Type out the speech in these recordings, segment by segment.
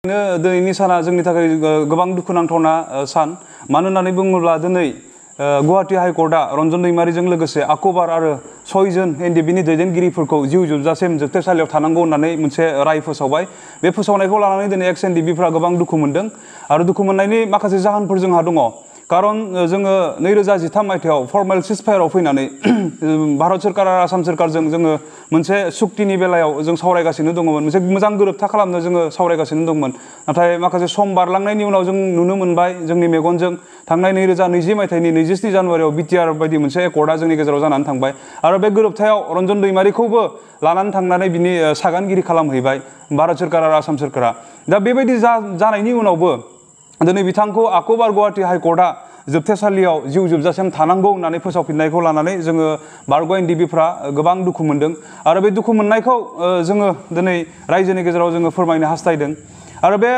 दिनैनि साना जोंनि थाखाय गोबां दुखुनांथावना सान मानो होननानै बुङोब्ला दिनै गुवाहाटी हाइकर्टआ रन्जन दैमारिजों लोगोसे आक'बार आरो 6 जन एनडिबिनि दैदेनगिरिफोरखौ जिउ जोबजासिम जोबथेसालियाव थानांगौ होननानै मोनसे राय फोसावबाय। बे फोसावनायखौ लानानै दिनै एक्स एनडिबिफ्रा गोबां दुखु मोनदों आरो दुखु मोननायनि माखासे जाहोनफोर जोंहा दङ। खारन जोङो 2013 मायथाइयाव फर्मेल सिजफायाराव फैनानै भारत सरकार आरो आसाम सरकारजों जोङो मोनसे सुक्तिनि बेलायाव जों सावरायगासिनो दङमोन, मोनसे मोजां गोरोबथा खालामनो जोङो सावरायगासिनो दंमोन। नाथाय माखासे सम बारलांनायनि उनाव जों नुनो मोनबाय जोंनि मेगनजों थांनाय 2020 मायथाइनि 27 जानुवारियाव बिटिआर बायदि मोनसे एकर्डआ जोंनि गेजेराव जानानै थांबाय आरो बे गोरोबथायाव रन्जन दैमारिखौबो लानानै थांनानै बिनि सागानगिरि खालामहैबाय भारत सरकार आरो आसाम सरकारा। दा बेबायदि जानायनि उनावबो दिनै बिथांखौ आक'बार गुवाहाटी हाइकर्टआ जोबथेसालियाव जिउ जोबजासिम थानांगौ होननानै फोसावफिननायखौ लानानै जोङो बारग' एनडिबिफ्रा गोबां दुखु मोनदों आरो बे दुखु मोननायखौ जोङो दिनै रायजोनि गेजेराव जोङो फोरमायनो हास्थायदों। आरो बे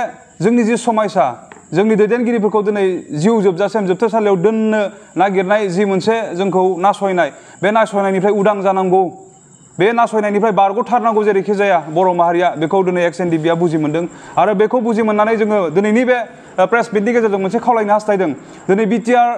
जोंनि जि समायसा जोंनि दैदेनगिरिफोरखौ दिनै जिउ जोबजासिम जोबथेसालियाव दोननो नागिरनाय जि मोनसे जोंखौ नासयनाय, बे नासयनायनिफ्राय उदां जानांगौ, बे नासयनायनिफ्राय बारग'थारनांगौ जेरैखि जाया बर' माहारिया बेखौ दिनै एक्स एनडिबिआ बुजि मोनदों आरो बेखौ बुजि मोननानै जोङो दिनैनि बे प्रेस मिटनि गेजेरजों मोनसे खावलायनो हास्थायदों। दिनै बिटिआर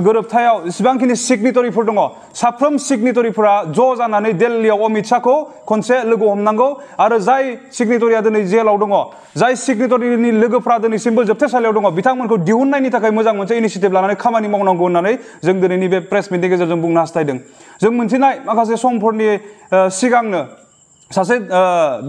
गोरोबथायाव जेसेबांखिनि सिगनेटरिफोर दङ साफ्रोम सिगनेटरिफोरा ज' जानानै दिल्लीयाव अमित शाहखौ खनसे लोगो हमनांगौ आरो जाय सिगनेटरिया दिनै जेलाव दङ, जाय सिगनेटरिनि लोगोफ्रा दिनैसिमबो जोबथेसालियाव दङ, बिथांमोनखौ दिहुननायनि थाखाय मोजां मोनसे इनिसियेटिभ लानानै खामानि मावनांगौ होननानै जों दिनैनि बे प्रेस मिटनि गेजेरजों बुंनो हास्थायदों। जों मोनथिनाय माखासे समफोरनि सिगांनो सासे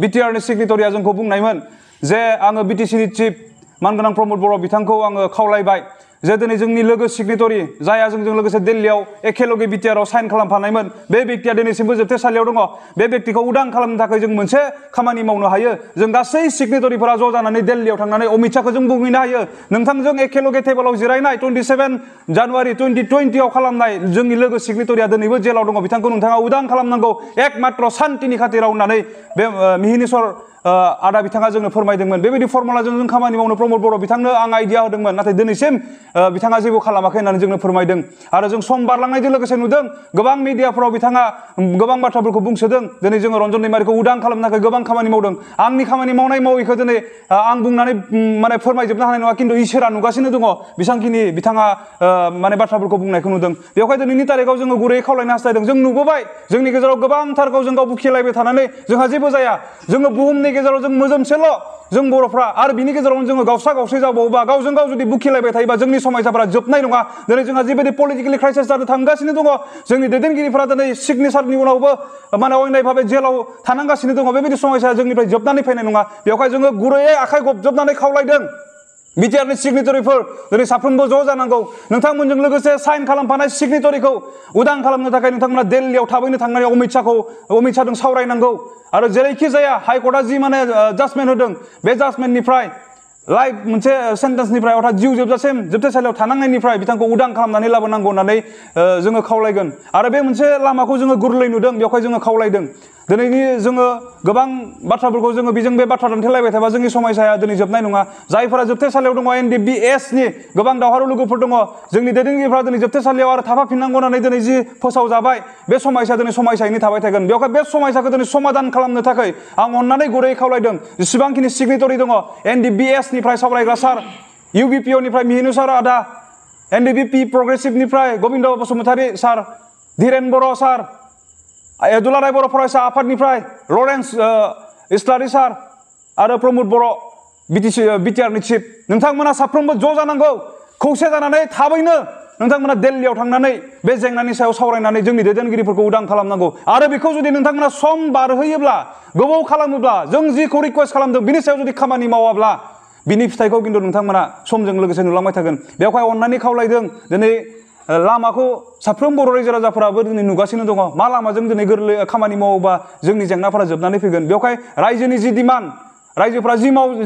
बिटिआरनि सिगनेटरिया जोंखौ बुंनायमोन जे आङो बिटिसिनि चिफ मानगोनां प्रमद बर' बिथांखौ आङो खावलायबाय जे दिनै जोंनि लोगो सिगनेटरि जायहा जोंजों लोगोसे दिल्लीयाव एखेलगे बिटिआरआव साइन खालामफानायमोन, बे बेक्तिया दिनैसिमबो जोबथेसालियाव दङ। बे बेक्तिखौ उदां खालामनो थाखाय जों मोनसे खामानि मावनो हायो। जों गासै सिगनेटरिफोरा ज' जानानै दिल्लीयाव थांनानै अमित शाहखौ जों बुंहैनो हायो, नोंथांजों एखेलगे टेबोलाव जिरायनाय 27 जानुवारि 2020आव खालामनाय जोंनि लोगो सिगनेटरिया दिनैबो जेलाव दङ, बिथांखौ नोंथाङा उदां खालामनांगौ एकमात्र सान्तिनि खाथिराव होननानै बे मिहिनेश्वर आदा बिथाङा जोंनो फोरमायदोंमोन। बेबायदि फर्मुलाजों जों खामानि मावनो प्रमद बर' बिथांनो आं आइडिया होदोंमोन, नाथाय दिनैसिम बिथाङा जेबो खालामाखै होननानै जोंनो फोरमायदों। आरो जों सम बारलांनायजों लोगोसे नुदों गोबां मिडियाफोराव बिथाङा गोबां बाथ्राफोरखौ बुंसोदों। दिनै जोङो रन्जन दैमारिखौ उदां खालामनो थाखाय गोबां खामानि मावदों। आंनि खामानि मावनाय मावैखौ दिनै आं बुंनानै माने फोरमायजोबनो हानाय नङा, खिन्थु इसोरा नुगासिनो दङ बेसांखिनि बिथाङा माने बाथ्राफोरखौ बुंनायखौ नुदों। बेवहाय दिनैनि तारिखाव जोङो गुरैयै खावलायनो हास्थायदों। जों नुबोबाय जोंनि गेजेराव गोबांथार गावजों गाव बुखिलायबाय थानानै जोंहा जेबो जाया। जोङो बुहुमनि गेजेराव जों मोजोमसेल' जों बर'फ्रा, आरो बिनि गेजेरावनो जोङो गावसा गावस्रि जाबावोबा गावजों गाव जुदि बुखिलायबाय थायोबा जोंनि समायसाफोरा जोबनाय नङा। दिनै जोंहा जिबायदि पलिटिकेलि क्राइसिस जानो थांगासिनो दङ, जोंनि दैदेनगिरिफोरा दिनै सिगनेसारनि उनावबो माने अयनाय भाबै जेलाव थानांगासिनो दङ, बेबायदि समयसाया जोंनिफ्राय जोबनानै फैनाय नङा। बेवहाय जोङो गुरैयै आखाइ खबजबनानै खावलायदों बिटिआरनि सिगनेटरिफोर दिनै साफ्रोमबो ज' जानांगौ। नोंथांमोनजों लोगोसे साइन खालामफानाय सिगनेटरिखौ उदां खालामनो थाखाय नोंथांमोना दिल्लीयाव थाबैनो थांनानै अमित शाहजों सावरायनांगौ। आरो जेरैखि जाया हाइकर्टआ जि माने जाजमेन्ट होदों, बे जाजमेन्टनिफ्राय लाइफ मोनसे सेन्टेन्सनिफ्राय अर्थात जिउ जोबजासिम जोबथेसालियाव थानांनायनिफ्राय बिथांखौ उदां खालामनानै लाबोनांगौ होननानै जोङो खावलायगोन। आरो बे मोनसे लामाखौ जोङो गोरलै नुदों, बेवहाय जोङो खावलायदों। दिनैनि जोङो गोबां बाथ्राफोरखौ जोङो बेजों बे बाथ्रा दान्थेलायबाय थाबा जोंनि समायसाया दिनै जोबनाय नङा। जायफोरा जोबथेसालियाव दङ एनडिबिएसनि गोबां दावहारु लोगोफोर दङ, जोंनि दैदेनगिरिफ्रा दिनै जोबथेसालियाव आरो थाफाफिननांगौ होननानै दिनै जि फोसावजाबाय, बे समायसाया दिनै समायसायैनो थाबाय थागोन। बेवहाय बे समायसाखौ दिनै समाधान खालामनो थाखाय आं अननानै गुरैयै खावलायदों जेसेबांखिनि सिगनेटरि दङ एनडिबिएसनिफ्राय सावरायग्रा सार, इउबिपिअनिफ्राय मिहिनेश्वर आदा, एनडिबिपि प्रग्रेसिभनिफ्राय गबिन्द बसुमतारी सार, धीरेन बर' सार, दुलाराय बर' फरायसा आफादनिफ्राय लरेन्स इस्लारि सार आरो प्रमद बर' बिटिआरनि चिफ, नोंथांमोना साफ्रोमबो ज' जानांगौ। खौसे जानानै थाबैनो नोंथांमोना दिल्लीयाव थांनानै बे जेंनानि सायाव सावरायनानै जोंनि दैदेनगिरिफोरखौ उदां खालामनांगौ। आरो बेखौ जुदि नोंथांमोना सम बारहोयोब्ला, गोबाव खालामोब्ला, जों जिखौ रिक्वेस्ट खालामदों बिनि सायाव जुदि खामानि मावाब्ला बिनि फिथाइखौ खिन्थु नोंथांमोना समजों लोगोसे नुलांबाय थागोन। बेवहाय अननानै खावलायदों दिनै लामाखौ साफ्रोम बर' रायजो राजाफोराबो दिनै नुगासिनो दङ, मा लामाजों दिनै गोरलै खामानि मावोबा जोंनि जेंनाफोरा जोबनानै फैगोन। बेवहाय रायजोनि जि डिमान्ड, रायजोफ्रा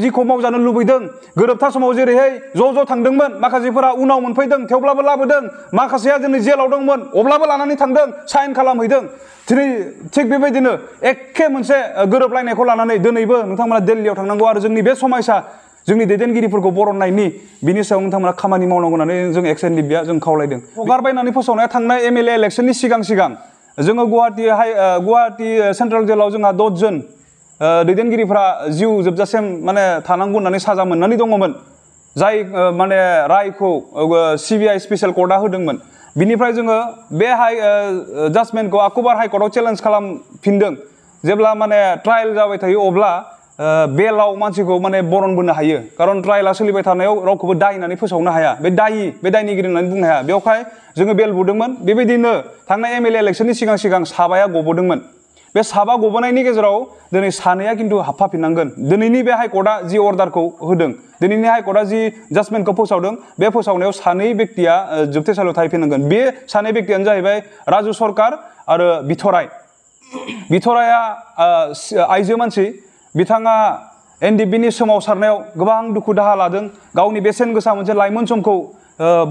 जिखौ मावजानो लुबैदों, गोरोबथा समाव जेरैहाय ज' ज' थांदोंमोन, माखासेफोरा उनाव मोनफैदों थेवब्लाबो लाबोदों, माखासेया दिनै जेलाव दंमोन अब्लाबो लानानै थांदों, साइन खालामहैदों। दिनै थिग बेबायदिनो एखे मोनसे गोरोबलायनायखौ लानानै दिनैबो नोंथांमोना दिल्लीयाव थांनांगौ आरो जोंनि बे समायसा जोंनि दैदेनगिरिफोरखौ बरननायनि बिनि सायाव नोंथांमोना खामानि मावनांगौ होननानै जों एक्स एनडिबिआ जों खावलायदों। हगारबायनानै फोसावनाया थांनाय एमएलए इलेक्सननि सिगां जोङो गुवाहाटी सेन्ट्रेल जेलाव जोंहा 10 जन दैदेनगिरिफ्रा जिउ जोबजासिम माने थानांगौ होननानै साजा मोननानै दङमोन जाय माने रायखौ CBI स्पेशल कर्टआ होदोंमोन बिनिफ्राय जोङो बे जाजमेन्टखौ आकबर हाइ कर्टआव चेलेन्ज खालामफिनदों जेब्ला माने ट्रायल जाबाय थायो अब्ला बेलाव मानसिखौ माने बरन बोनो हायो खारन ट्रायला सोलिबाय थानायाव रावखौबो दाय होननानै फोसावनो हाया बे दायनिगिरि होननानै बुंनो हाया बेवहाय जोङो बेल बुदोंमोन बेबायदिनो थांनाय MLA इलेक्शननि सिगां साबाया गबोदोंमोन बे साबा गबोनायनि गेजेराव दिनै सानैया खिन्थु हाबफाफिननांगोन दिनैनि बे हाइकर्टआ जि अर्डारखौ होदों दिनैनि हाइकर्टआ जि जाजमेन्टखौ फोसावदों बे फोसावनायाव सानै व्यक्तिया जोबथेसालियाव थाहैफिननांगोन बे सानै व्यक्तियानो जाहैबाय राजु सरकार आरो बिथराया आइजो मानसि बिथाङा NDBनि सोमावसारनायाव गोबां दुखु दाहा लादों गावनि बेसेन गोसा मोनसे लाइमोन समखौ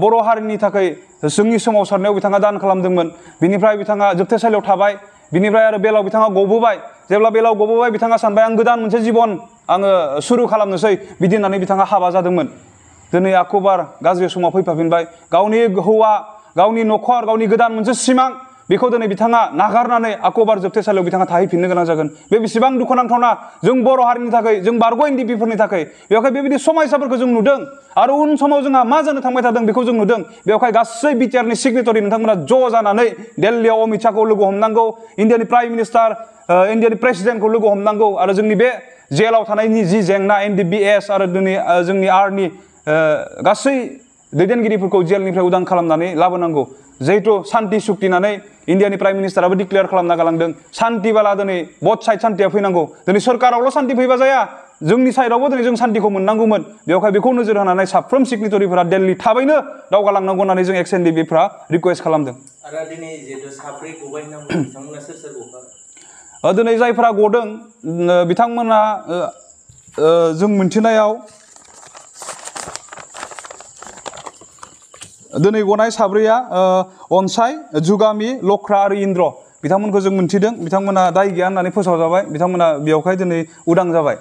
बर' हारिनि थाखाय जोंनि सोमावसारनायाव बिथाङा दान खालामदोंमोन बिनिफ्राय बिथाङा जोबथेसालियाव थाबाय बिनिफ्राय आरो बेलाव बिथाङा गबोबाय जेब्ला बेलाव गबोबाय बिथाङा सानबाय आं गोदान मोनसे जिबन आङो सुरु खालामनोसै बिदि होननानै बिथाङा हाबा जादोंमोन दिनै आकबर गाज्रि समाव फैफाफिनबाय गावनि हौवा गावनि न'खर गावनि गोदान मोनसे सिमां बेखौ दिनै बिथाङा नागारनानै आकबर जोबथेसालियाव बिथाङा थाहैफिननो गोनां जागोन बे बेसेबां दुखुनांथावना जों बर' हारिनि थाखाय जों बारग' NDBफोरनि थाखाय बेवहाय बेबायदि समयसाफोरखौ जों नुदों आरो उन समाव जोंहा मा जानो थांबाय थादों बेखौ जों नुदों बेवहाय गासै BTRनि सिगनेटरि नोंथांमोना ज' जानानै दिल्लीयाव अमित शाहखौ लोगो हमनांगौ इन्डियानि प्राइम मिनिस्टार इन्डियानि प्रेसिडेन्टखौ लोगो हमनांगौ आरो जोंनि बे जेलाव थानायनि जि जेंना NDBS आरो दिनै जोंनि आर्नि गासै दैदेनगिरिफोरखौ जेलनिफ्राय उदां खालामनानै लाबोनांगौ जिहेतु शान्ति सुक्ति होननानै इन्डियानि प्राइम मिनिस्टाराबो डिक्लेयार खालामना गालांदों शान्तिबाला दिनै बथ साइड शान्तिया फैनांगौ दिनै सरकारावल' शान्ति फैबा जाया जोंनि साइडआवबो दिनै जों शान्तिखौ मोननांगौमोन बेवहाय बेखौ नोजोर होनानै साफ्रोम सिगनेटरिफोरा दिल्ली थाबैनो दावगालांनांगौ होननानै जों एक्स NDBफ्रा रिकुवेस्ट खालामदों आरो दिनै जिहेतु साब्रै गबाय होनना बिथांमोना सोर गखा दिनै जायफोरा गदों बिथांमोना जों मिन्थिनायाव दिनै गनाय साब्रैया अनसाय जुगामि लख्रा आरो इन्द्र बिथांमोनखौ जों मिन्थिदों बिथांमोना दाय गैया होननानै फोसावजाबाय बिथांमोना बेवहाय दिनै उदां जाबाय